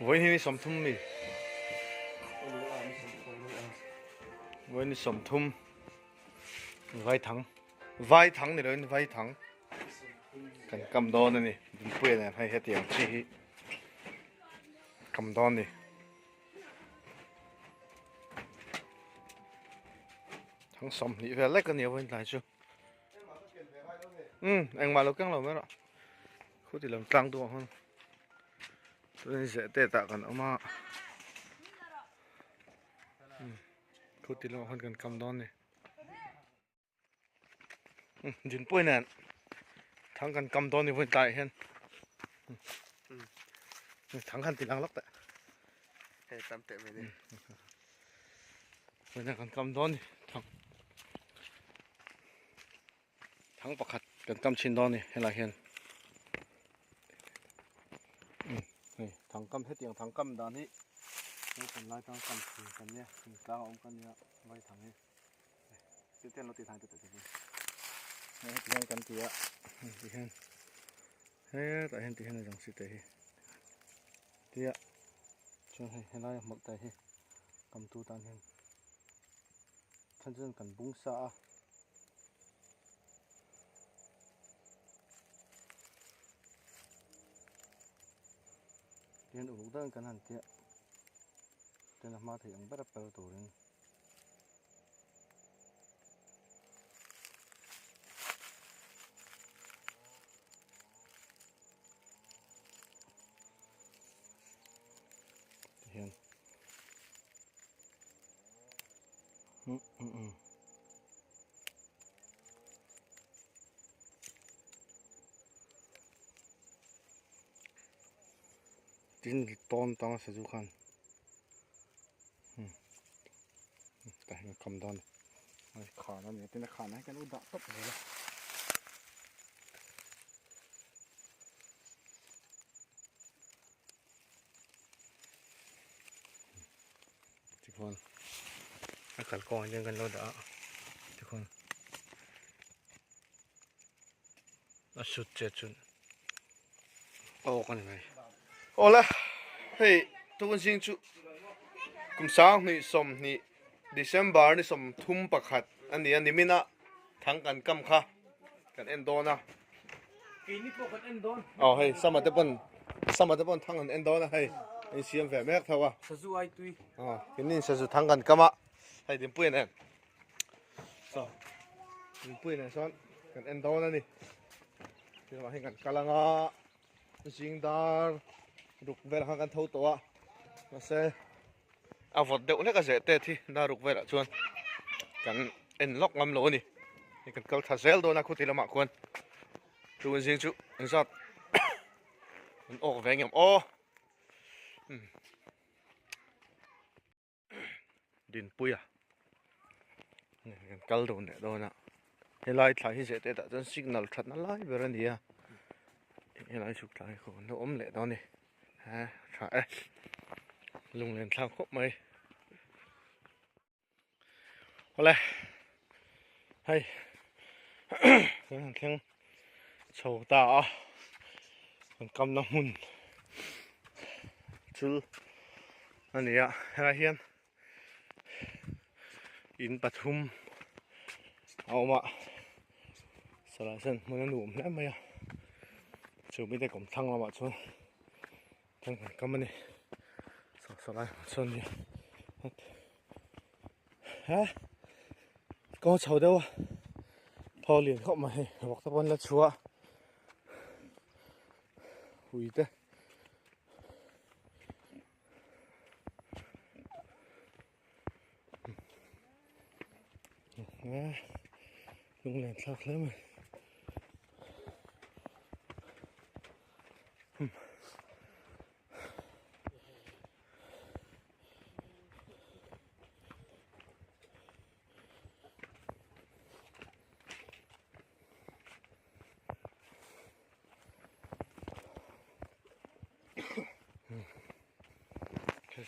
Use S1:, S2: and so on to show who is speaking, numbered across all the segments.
S1: Vawiin hi ni 30 mi. Vawiin ni 30 Vaithang. Vaithang ni loin Vaithang. Kan kam dawn a ni. Dinpuia nen hei hetiang chi hi kam dawn ni. Thang 20 vel lek a ni a vawiin tlai chu. Um engmah lo keng lo mai rawh. Khuti lam tlang duh ang hun. Chuan zeh te tah kan awm a. Khuti lamah khan kan kam dawn a ni. Dinpui nen thang kan kam dawn ni vawiin tlaiah hian. Thang khan ti lang lawk teh.
S2: Hei tam teh mai ni.
S1: Vawiin kan kam dawn ni thang. Thang pakhat kan kam chhin dawn ni helai hian. Hei thang kam hetiang thang kam dan hi naupang lai tang kam thin kan nia thingtlang a awm kan nia vai thang hi. Ti ten lo ti thang te te hi. Hei heti hian kan ti a ti hian hetah hian ti hian a zawng si te hi. Tia chuan hei helai a hmawlh te hi kam tu tan hian then chuan kan bung sa a. Tihian uluk deuhin kan han tia chuan a hma thei ang ber a per turin. Tihian Tin tawn tang a sazu khan tah hian a kam dawn a ni khan a ni a tin a khanah hian kan lo dah tawp zel a. Tikhuan a kalkawngah hian kan lo dah a tikhuan a sut che chun a awk a ni mai. Awle hei tun zing chu kum 2020 December ni 31 a ni a nimin a thang kan kam kha kan en dawn a.
S2: Keini pawh kan en dawn.
S1: Aw hei sama te pawn sama te pawn thang an en dawn a hei in siam ve mek tho a.
S2: Sazu ai tui.
S1: Aw keini in sazu thang kan kam a hei Dinpuia nen so Dinpuia nen sawn kan en dawn a ni. Tin ah hian kan kal anga zing dar ruk velah khan kan tho tawh a mahse a vawt deuh hlek a zeh te thi dar ruk velah chuan kan en lawk ngam lo a ni hei kan kal tha zel dawn a khuti lamah khuan tun zing chu engzat an awk ve ngem aw Dinpuia kan kal dun leh dawn a helai thla hi zeh te tah chuan signal thatna lai ber a ni a helai chhuk thla hi khaw an lo awm leh dawn a ni he tha e lunglen thlak khawp mai awle hei kan han thleng chho ta a kan kamna hmun chu a ni a helai hian in pathum a awm a sawlai sawn hmun a nuam hle mai a chu mite kawmthlang lamah chuan Thang kan kam a ni saw saw lai hmun sawn ni ha kawng chho deuh a thaw lian khawp mai hei vawk te pawn la chhuah ui te lunglen thlak hle mai.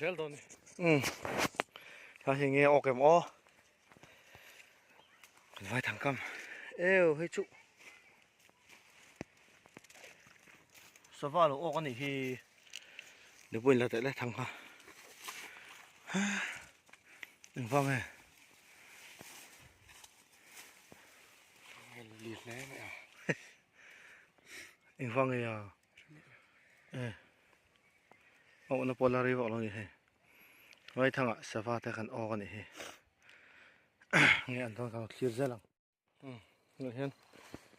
S1: Zel dawn ni. Ta hi nge awk em aw. Kan vai thang kam. Eo hei chu. Sava lo awk a nih hi. Nupui la teh le thang kha engvang nge engvang nge a e awh na pawh la rei vak lo ni hei vaithangah sava te kan awk a nih hi nge an dawn kan thlir zel ang. Umm tunah hian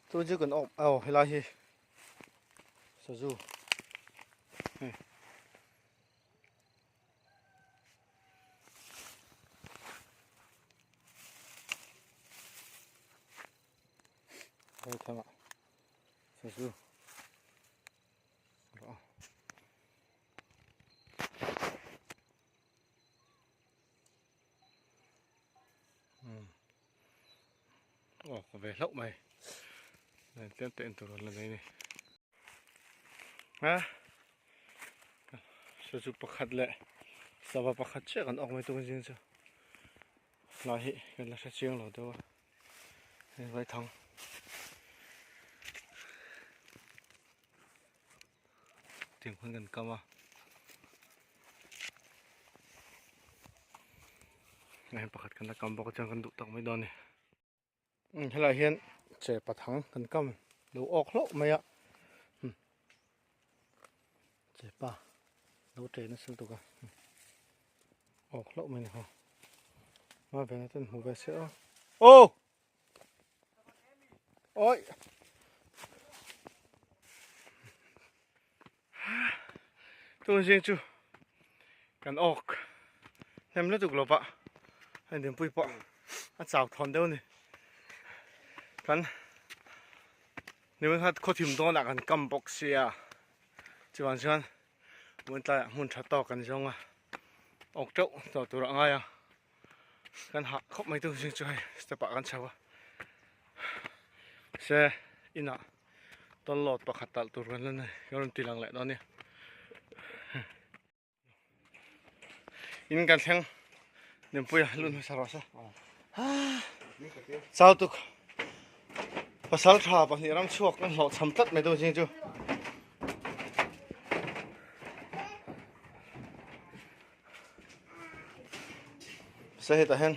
S1: tun chu kan awm aw helai hi sazu hei hei thangah sazu rawh umm aw ka ve hlauh mai nen tlem te en tur an la nei ni a sazu pakhat leh sava pakhat chiah kan awk mai tur zing chu hlai hi kan la hre chiang lo deuh a hei vaithang tiang khan kan kam a hei pakhat kan la kam bawk a chuan kan duh tak mai dawn a ni umm helaiah hian che pathang kan kam lo awk hlauh mai a che pa lo che nasa lutuk a awk hlauh mai a ni ho hma vena ten hmu ve se aw aw. Ôi. Tun zing chu kan awk hnem lutuk lo pah a inpui pawh a chau thawn deuh a ni kan nimin khat khawthim dawnah kan kam bawk sia chuvang chuan hmun tlaiah hmun tha tawk kan zawng a awk teuh tawh tur a ngai a. Kan hah khawp mai tu zing chu hei step ah kan chho a se inah tawlawt pakhat talh tur kan la nei ka rawn ti lang leh dawn a ni in kan thleng Nempui a lut hmasa rawh se chau tuk pasal tha pahnih ram chhuak kan hlawh cham tlat mai tu zing chu. Se hetah hian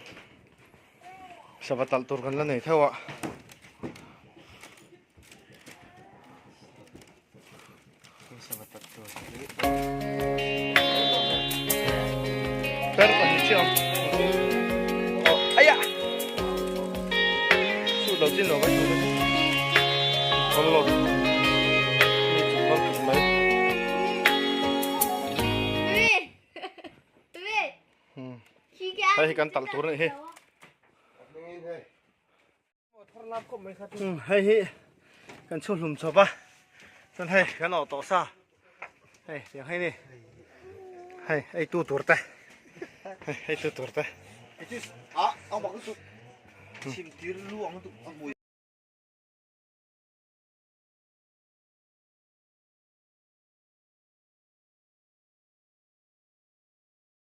S1: sava talh tur kan la nei theuh a per pahnih chiah awm aw aiah chhut lo chin lo vai tur mi chung bang khat mai. Hei hi kan talh tur a nih hi. Hei hi kan chhu hlum chawp a chuan hei kan awh tawh sa hei tiang hei ni hei ei tu tur te hei ei tu tur te.